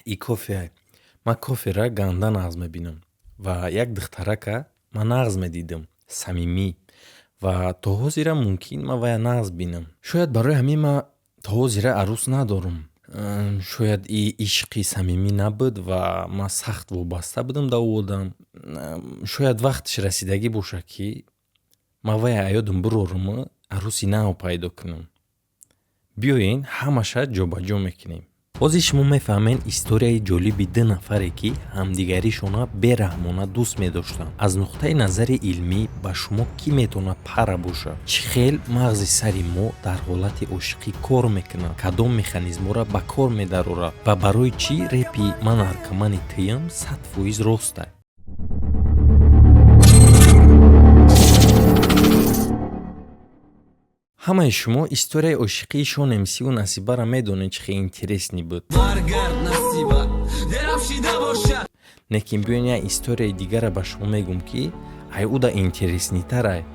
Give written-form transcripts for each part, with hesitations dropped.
И кофе, ман кофера ганда нағз мебинам ва як духтарака ман нағз медидам, самимӣ, ва то ҳозира мумкин ман вая нағз бинам. Шояд барои ҳамин ман то ҳозира арӯс надорам. Шояд и ишқи самимӣ набуд ва ман сахт вобаста будам да ӯ одам. Шояд вақташ расидагӣ бошад, ки ман вая аёдам бироруму арӯси нав пайдо кунам. Биёен, ҳамаша ҷобаҷо мекунем. Ҳозир шумо мефаҳмед историяи ҷолиби ду нафаре, ки ҳамдигаришона бераҳмона дӯст медоштанд. Аз нуқтаи назари илмӣ ба шумо кӣ метавонад пара бошад? Чӣ хел мағзи сари мо дар ҳолати ошиқӣ кор мекунад, кадом механизмҳоро ба кор медарорад ва барои чӣ репи «Ман наркомани туям» 100% ростай. Ҳамаи шумо историяи ошиқии Шон МСю Насибаро медонед, чӣ хел интересный буд. Лекин биёен, як историяи дигарро ба шумо мегӯм, ки ай уда интересный тарай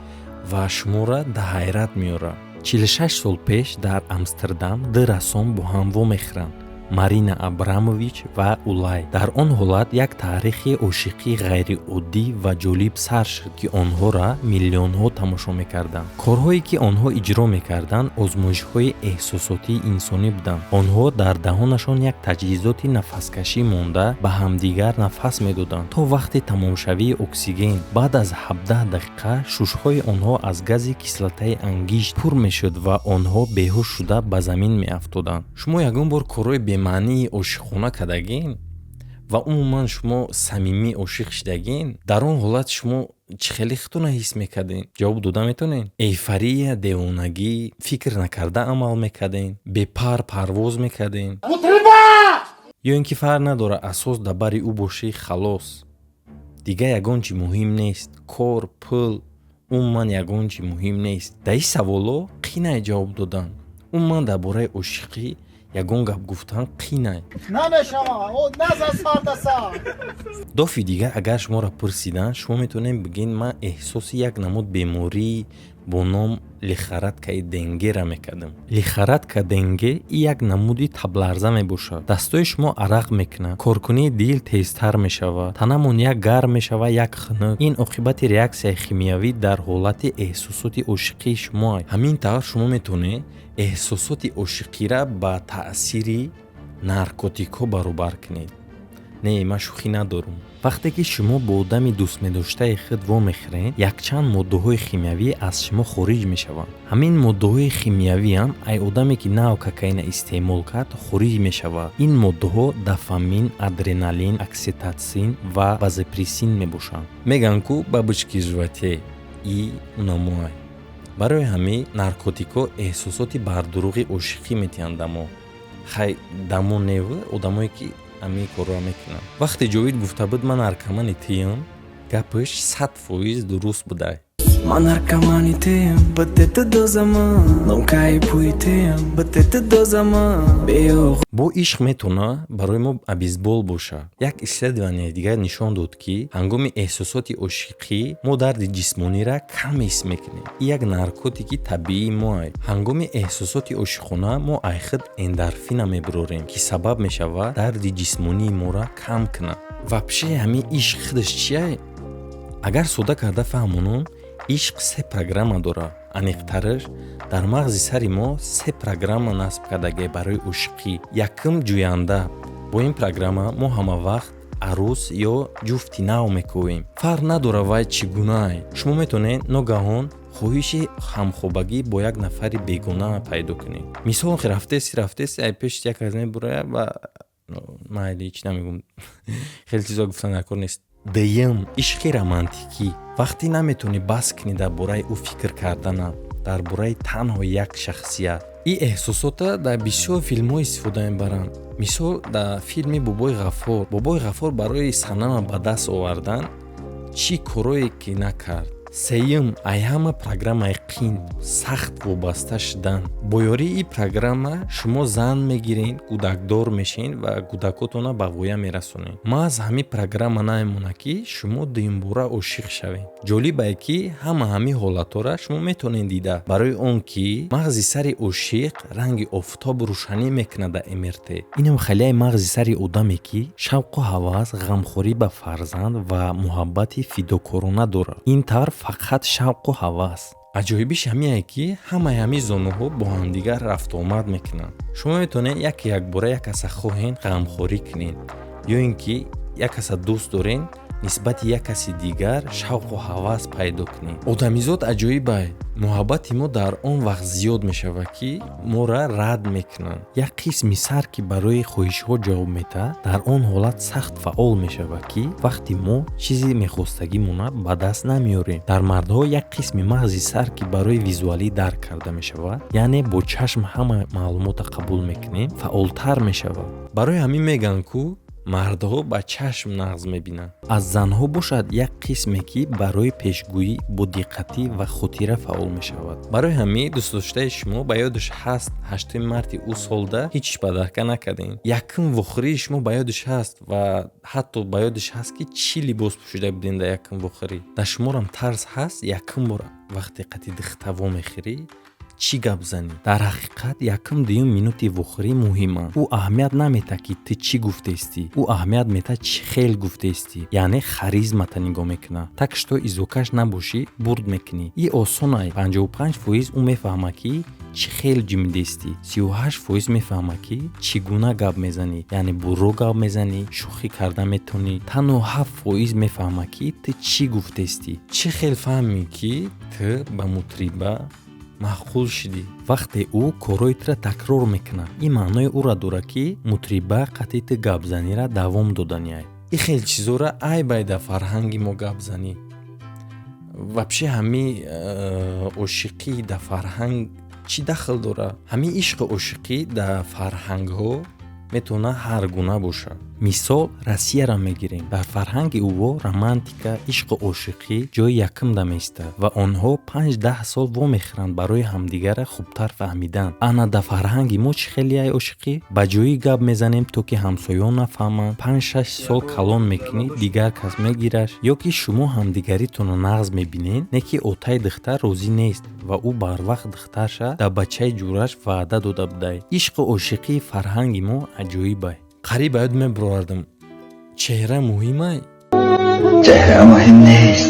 ва шуморо да ҳайрат меорад. 46 сол пеш дар Амстердам ду рассом бо ҳам вомехӯранд: Марина Абрамович ва Улай. Дар он ҳолат як таърихи ошиқии ғайриоддӣ ва ҷолиб сар шуд, ки онҳоро миллионҳо тамошо мекарданд. Корҳое, ки онҳо иҷро мекарданд, озмоишҳои эҳсосотии инсонӣ буданд. Онҳо дар даҳонашон як таҷҳизоти нафаскашӣ монда, ба ҳамдигар нафас медоданд то вақти тамомшавии оксиген. Баъд аз 17 дақиқа шушҳои онҳо аз гази кислотаи ангишт пур мешуд ва онҳо беҳуш шуда ба замин меафтоданд. Шумо ягон бор корҳои бемаънии ошиқона кардагин ва умуман шумо самимӣ ошиқ шидагин? Дар он ҳолат шумо чӣ хеле худтонро ҳис мекардем? Ҷавоб дода метавонед? Эйфория, девонагӣ, фикр накарда амал мекардем, бепар парвоз мекардем ё ин ки фарқ надорад, асос дар бари ӯ бошӣ, халос, дигар ягон чи муҳим нест, кор, пул, умуман ягон чи муҳим нест? Дар ин саволҳо қинай ҷавоб додан. Умуман дар бораи ошиқӣ ягон гап гуфтан қинай. Дофи дигар, агар шуморо пурсиданд, шумо метавонед бигӯед: «Ман эҳсоси як намуд бемории бо ном лихорадкаи денгера мекардам». Лихорадка денге як намуди табларза мебошад. Дастои шумо арақ мекунад, коркунии дил тезтар мешавад, танамон як гарм мешавад, як хунук. Ин оқибати реаксияи химиявӣ дар ҳолати эҳсосоти ошиқии шумоа. Ҳамин тавр шумо метавонед эҳсосоти ошиқира ба таъсири наркотикҳо баробар кунед. Не, ман шӯхӣ надорам. Вақте ки шумо бо одами дӯстмедоштаи худ вомехӯред, якчанд моддаҳои химиявӣ аз шумо хориҷ мешаванд. Ҳамин моддаҳои химиявиам ай одаме, ки нав кокаина истеъмол кард, хориҷ мешавад. Ин моддаҳо дофамин, адреналин, окситоцин ва вазопрессин мебошанд. Мегӯянд ку, бабочки в животе и унамоай. Барои ҳамин наркотикҳо эҳсосоти бардурӯғи ошиқӣ метиҳанд дамо. Хай, дамо неву одамое, ки ҳамин корро мекунанд. Вақте Ҷовид гуфта буд: «Ман наркомани туям», гапаш 100% дуруст будай. Ман наркомани туям, бтт дозама, ломкаи пӯи туям, бтт дозама. Бо ишқ метавона барои мо обезбол бошад. Як исследование дигар нишон дод, ки ҳангоми эҳсосоти ошиқӣ мо дарди ҷисмониро кам ҳис мекунем. Ин як наркотики табиии моа. Ҳангоми эҳсосоти ошиқона мо айхуд эндорфина мебурорем, ки сабаб мешавад дарди ҷисмонии моро кам кунад. Вообще, ҳамин ишқ худаш чия? Агар сода карда фаҳмонам, ишқ се программа дорад. Аниқтараш, дар мағзи сари мо се программа насб кардагӣ барои ошиқӣ. Якум, ҷӯянда. Бо ин программа мо ҳамавақт арӯс ё ҷуфти нав мекӯвем, фарқ надорад вай чӣ гунаай. Шумо метавонед ногаҳон хоҳиши ҳамхобагӣ бо як нафари бегона пайдо кунед. Мисол, рафтеси, рафтеси, ай пеши як кас мебурояд ва майли, ҳеч намегӯм, хеле чизо гуфтан дар кор нест. Дуюм, ишқи романтикӣ. Вақте наметавонӣ бас кунӣ дар бораи ӯ фикр кардана, дар бораи танҳо як шахсият. Ин эҳсосота дар бисёр филмҳо истифода мебаранд. Мисол, дар филми «Бобои Ғаффор». Бобои Ғаффор барои Санама ба даст овардан чӣ корое ки накард. Сеюм, ай ҳама программаи қин, сахт вобаста шудан. Бо ёрии ин программа шумо зан мегирен, кӯдакдор мешен ва кӯдакотона ба воя мерасонед. Маҳз ҳамин программа намемонад, ки шумо дуюмбора ошиқ шавед. Ҷолибае, ки ҳама ҳамин ҳолатҳоро шумо метавонед дида, барои он ки мағзи сари ошиқ ранги офтоб рӯшанӣ мекунад дар МРТ. Инам халияи мағзи сари одаме, ки шавқу ҳавас, ғамхорӣ ба фарзанд ва муҳаббати фидокорона дорад. Ин тавр фақат шавқу ҳавас. Аҷоибиш ҳамиае, ки ҳамаи ҳамин зонаҳо бо ҳамдигар рафтуомад мекунанд. Шумо метавонед яке якбора як каса хоҳен, ғамхорӣ кунед, ё ин ки як каса дӯст дорен, нисбати як каси дигар шавқу ҳавас пайдо кунед. Одамизод аҷоибай. Муҳаббати мо дар он вақт зиёд мешавад, ки моро рад мекунанд. Як қисми сар, ки барои хоҳишҳо ҷавоб медиҳад, дар он ҳолат сахт фаъол мешавад, ки вақти мо чизи мехостагимона ба даст намеорем. Дар мардҳо як қисми мағзи сар, ки барои визуалӣ дарк карда мешавад, яъне бо чашм ҳама маълумотро қабул мекунем, фаъолтар мешавад. Барои ҳамин мегӯянд, ку мардҳо ба чашм нағз мебинанд. Аз занҳо бошад, як қисме, ки барои пешгӯӣ, бодиққатӣ ва хотира фаъол мешавад. Барои ҳамин дӯстдоштаи шумо ба ёдаш ҳаст, 8 марти ӯ солда ҳеҷ подарка накардем, якум вохӯрии шумо ба ёдаш ҳаст ва ҳатто ба ёдаш ҳаст, ки чӣ либос пӯшида будем дар якум вохӯрӣ. Дар шуморам тарс ҳаст, якум бор вақте қати духта вомехӯрӣ, чӣ гап занӣ? Дар ҳақиқат, якум, дуюм минути вохӯрӣ муҳиманд. Ӯ аҳамият наметаҳад, ки ту чӣ гуфтаистӣ, ӯ аҳамият метаҳад, чӣ хел гуфтаистӣ, яъне харизмата нигоҳ мекунад. Так что изокаш набошӣ, бурд мекунӣ. И осонай: 55% ӯ мефаҳмад, ки чӣ хел ҷимидаистӣ, 38% мефаҳмад, ки чӣ гуна гап мезанӣ, яъне бурро гап мезанӣ, шӯхӣ карда метавонӣ. Танҳо 7% мефаҳмад, ки ту чӣ гуфтаистӣ. Чӣ хел фаҳмӣ, ки ту ба мутриба маъқул шудӣ? Вақте ӯ корҳои тура такрор мекунад. Ин маънои ӯра дорад, ки мутриба қатъи ту гапзанира давом доданиай. Ин хел чизора айбай дар фарҳанги мо гап занӣ. Вообще, ҳамин ошиқӣ дар фарҳанг чӣ дахл дорад? Ҳамин ишқу ошиқӣ дар фарҳангҳо метавонад ҳар гуна бошад. Мисол, Россияро мегирем. Дар фарҳанги ӯво романтика, ишқу ошиқӣ ҷои якумда меистад ва онҳо 5-10 сол вомехӯранд барои ҳамдигарра хубтар фаҳмидан. Ана дар фарҳанги мо чӣ хелияй ошиқӣ? Ба ҷои гап мезанем, то ки ҳамсоён нафаҳманд. 5-6 сол калон мекунӣ, дигар кас мегираш, ё ки шумо ҳамдигаритонро нағз мебинед, не ки отаи духтар розӣ нест ва ӯ барвақт духтарша дар бачаи ҷураш ваъда дода будай. Ишқу ошиқии фарҳанги мо аҷоибай. Қариб ба ёд мебаровардам: чеҳра муҳимай? Чеҳра муҳим нест,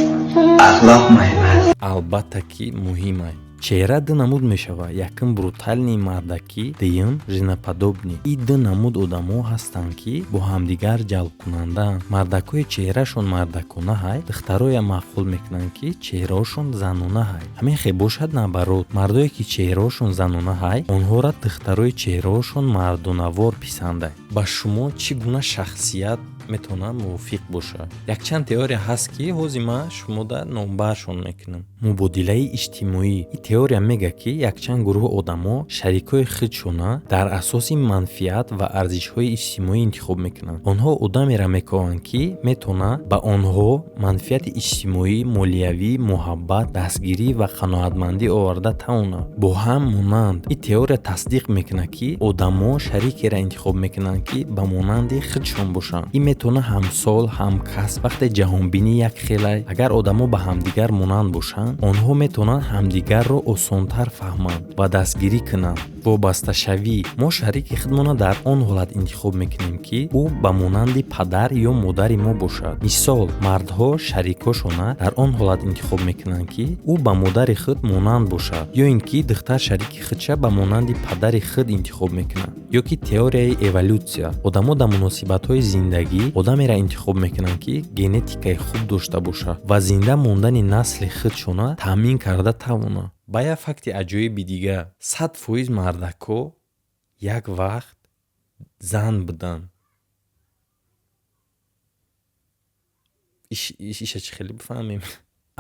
ахлоқ муҳим аст. Албатта, ки муҳимай. Чеҳра ду намуд мешавад: якум, брутальный мардакӣ, дуюм, женоподобный. И ду намуд одамо ҳастанд, ки бо ҳамдигар ҷалбкунандаанд. Мардакҳои чеҳрашон мардакона ҳай, духтароя маъқул мекунанд, ки чеҳраҳошон занона ҳай. Ҳамин хел бошад, наоборот, мардое ки чеҳраҳошон занона ҳай, онҳоро духтарои чеҳраҳошон мардонавор писандай. Ба шумо чӣ гуна шахсият метавонад мувофиқ бошад? Якчанд теория ҳаст, ки ҳозир ман шумода номбаршон мекунам. Мубодилаи иҷтимоӣ. Ин теория мегӯяд, ки якчанд гурӯҳ одамо шарикҳои худшона дар асоси манфиат ва арзишҳои иҷтимоӣ интихоб мекунанд. Онҳо одамеро мекобанд, ки метавонад ба онҳо манфиати иҷтимоӣ, молиявӣ, муҳаббат, дастгирӣ ва қаноатмандӣ оварда тавонад. Бо ҳам монанд, ин теория тасдиқ мекунад, ки одамо шарикеро интихоб мекунанд, ки ба монанди худшон бошанд. Ин метавонад ҳамсол, ҳамкасб, вақте ҷаҳонбинӣ як хелай. Агар одамо ба ҳамдигар монанд бошанд, онҳо метавонанд ҳамдигарро осонтар фаҳманд ва дастгирӣ кунанд. Вобасташавӣ. Мо шарики худмонро дар он ҳолат интихоб мекунем, ки ӯ ба монанди падар ё модари мо бошад. Мисол, мардҳо шарикошона дар он ҳолат интихоб мекунанд, ки ӯ ба модари худ монанд бошад, ё ин ки духтар шарики худша ба монанди падари худ интихоб мекунад. Ё ки теорияи эволютсия. Одамо дар муносибатҳои зиндагӣ одамеро интихоб мекунанд, ки генетикаи хуб дошта бошад ва зинда мондани насли худшона таъмин карда тавонад. Ба як факти аҷоиби дигар: 100% мардакҳо як вақт зан буданд. Иша чӣ хеле бифаҳмем?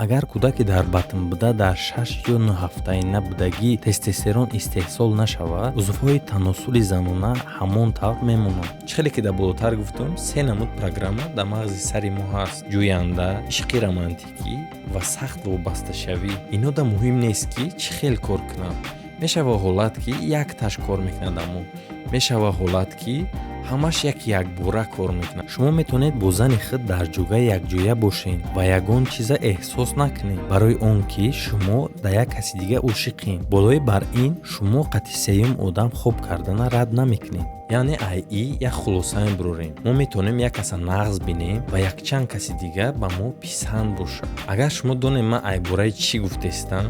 Агар кӯдаке дар батн буда дар 6 ё 9 ҳафтаина будагӣ тестостерон истеҳсол нашавад, узвҳои таносули занона ҳамон тавр мемонанд. Чӣ хеле ки дар болотар гуфтум, се намуд программа дар мағзи сари мо ҳаст: ҷӯянда, ишқи романтикӣ ва сахт вобасташавӣ. Ино да муҳим нест, ки чӣ хел кор кунанд. Мешава ҳолат, ки якташ кор мекунад, аммо мешава ҳолат, ки ҳамаш як якбора кор мекунад. Шумо метавонед бо зани худ дар ҷуга якҷоя бошед ва ягон чиза эҳсос накунед, барои он ки шумо да як каси дига ошиқед. Болои бар ин, шумо қати сеюм одам хоб кардана рад намекунед. Яъне ай и як хулоса мебурорем: мо метавонем як каса нағз бинем ва якчанд каси дига ба мо писанд бошад. Агар шумо донед, ман ай бораи чӣ гуфтестам,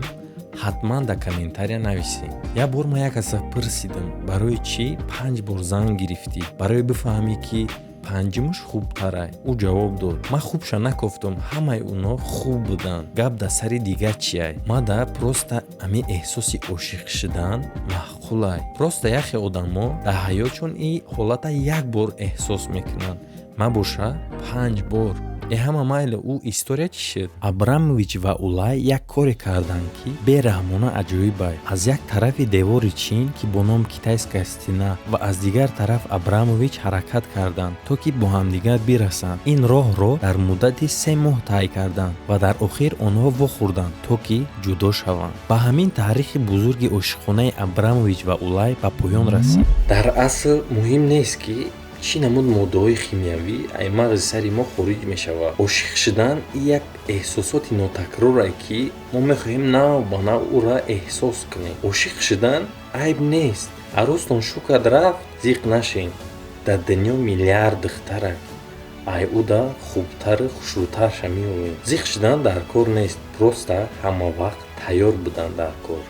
ҳатман дар комментария нависед. Як бор ман як каса пурсидам: «Барои чӣ панҷ бор зан гирифтӣ?» «Барои бифаҳмӣ, ки панҷумаш хубтарай», ӯ ҷавоб дод. Ман хубша накофтум, ҳамаи оно хуб буданд. Гап дар сари дигар чиай? Мада просто ҳамин эҳсоси ошиқ шудан маъқулай. Просто яхе одамо дар ҳаётшон ин ҳолата як бор эҳсос мекунанд, ман боша панҷ бор. Э, ҳама майли, ӯ история чӣ шуд? Абрамович ва Улай як коре карданд, ки бераҳмона аҷоибай. Аз як тарафи девори Чин, ки бо номи Китайская стена, ва аз дигар тараф Абрамович ҳаракат карданд, то ки бо ҳамдигар бирасанд. Ин роҳро дар муддати 3 моҳ тай карданд ва дар охир онҳо вохӯрданд, то ки ҷудо шаванд. Ба ҳамин таърихи бузурги ошиқонаи Абрамович ва Улай ба поён расид. Дар асл муҳим нест, ки чӣ намуд моддаҳои химиявӣ ай мағзи сари мо хориҷ мешавад. Ошиқ шудан як эҳсосоти нотакрорае, ки мо мехоҳем нав ба нав ӯра эҳсос кунем. Ошиқ шудан айб нест. Арӯстон шукад рафт, зиқ нашен. Дар дунё миллиард духтарак, ай ӯда хубтару хушрӯтарша меоем. Зиқ шудан дар кор нест, просто ҳама вақт тайёр будан дар кор.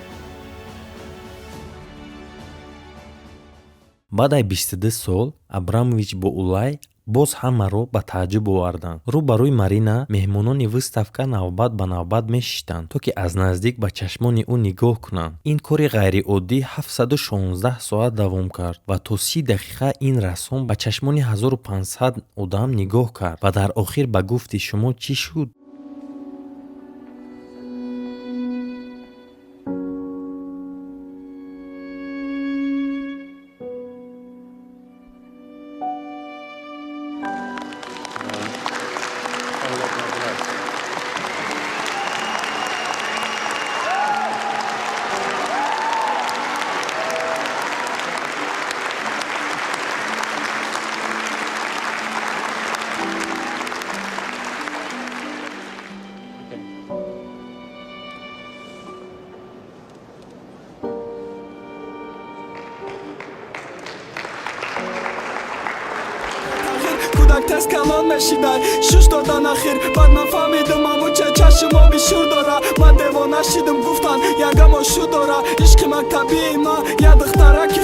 Баъд ай 22 сол Абрамович бо Улай боз ҳамаро ба тааҷҷуб оварданд. Рӯ ба рӯи Марина меҳмонони выставка навбат ба навбат мешиштанд, то ки аз наздик ба чашмони ӯ нигоҳ кунанд. Ин кори ғайриоддӣ 716 соат давом кард ва то 30 дақиқа ин рассом ба чашмони 1500 одам нигоҳ кард. Ва дар охир, ба гуфти шумо, чӣ шуд? Кӯдак тез калон мешидай, шуш додан ахир. Баъд ман фаҳмидим, амуча чашм оби шур дора. Ман девона шидим, гуфтан ягамо шу дора. Ишқи мактабии ма я духтараки.